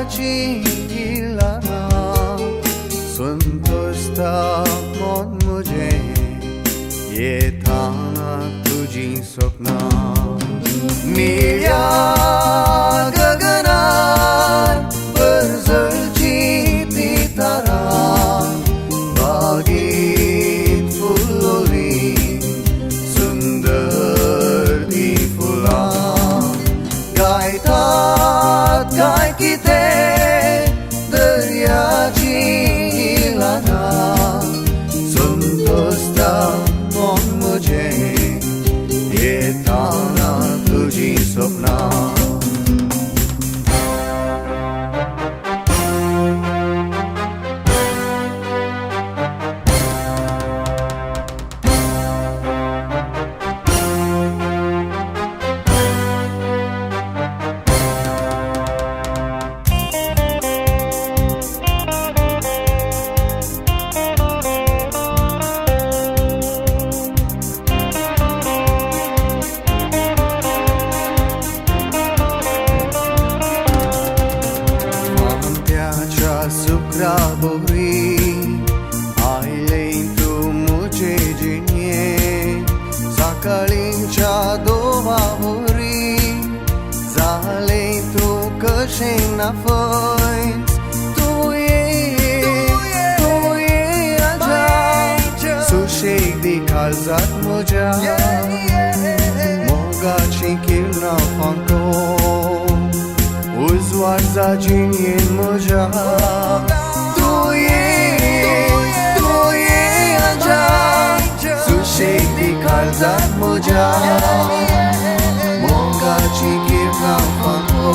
दर्याची ल्हारां संतोषता मन म्हजें येताना तुजीं सपनां निळ्या गगनार परजळची ती तारा बागेंत फुलोली सुंदर ती फुलां गायतात काय कितें दर्याची ल्हारां संतोषता मन म्हजें येताना तुजीं सपनां. फांत्याच्या सुक्रा बोरी आयलें तूं म्हजे जिणेंत सकाळींच्या दोवा बोरी जालें तूं कशें ना फंच तूं ये आजा सुशेग दी काळजाक म्हज्या मोगाचीं किरणां फांको उजवाड जिणेंत म्हज्या तूं ये आजा सुशेग दी काळजाक म्हज्या मोगाचीं किरणां फांको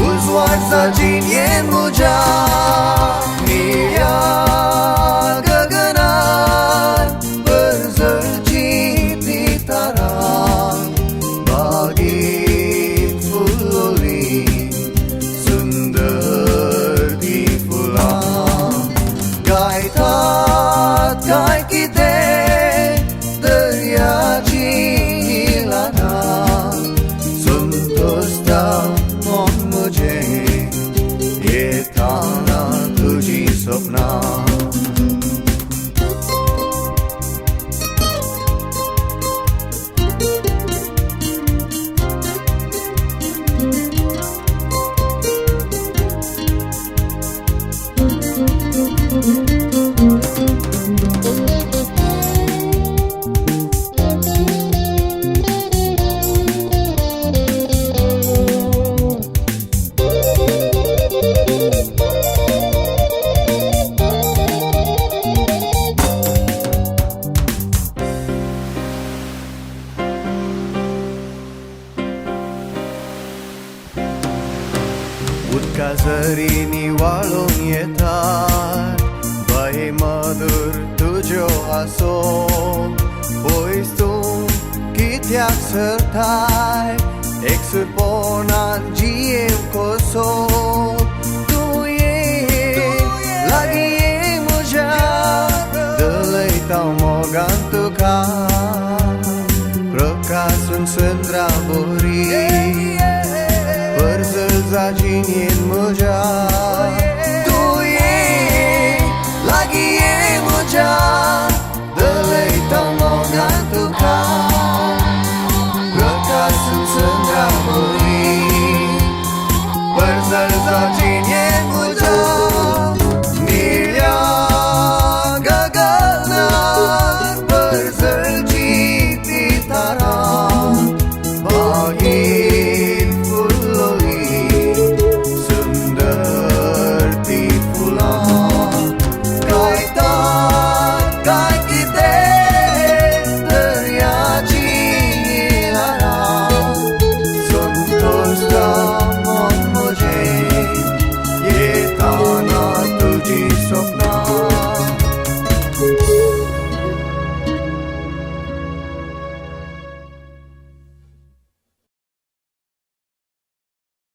उजवाड जिणेंत म्हज्या निळ्या गगनार परजळची ती तारा बागेंत फुलोली सुंदर ती फुलां गायतात काय कितें दर्याची ल्हारां संतोषता मन म्हजें येताना तुजीं सपनां. उदका झरींनी वाळून येतात बाये मधूर तुज्यो आसो पयस तूं कित्याक सरताय एकसुरपणान जियेव कसो तूं ये लागीं ये म्हज्या दलयता मोगान तुका प्रकासून चंद्रा बोरी परजळजा जिणेंत म्हज्या तूं ये लागीं ये म्हज्या दलयता मोगान तुका प्रकासून चंद्रा बोरी परजळजा जिणेंत.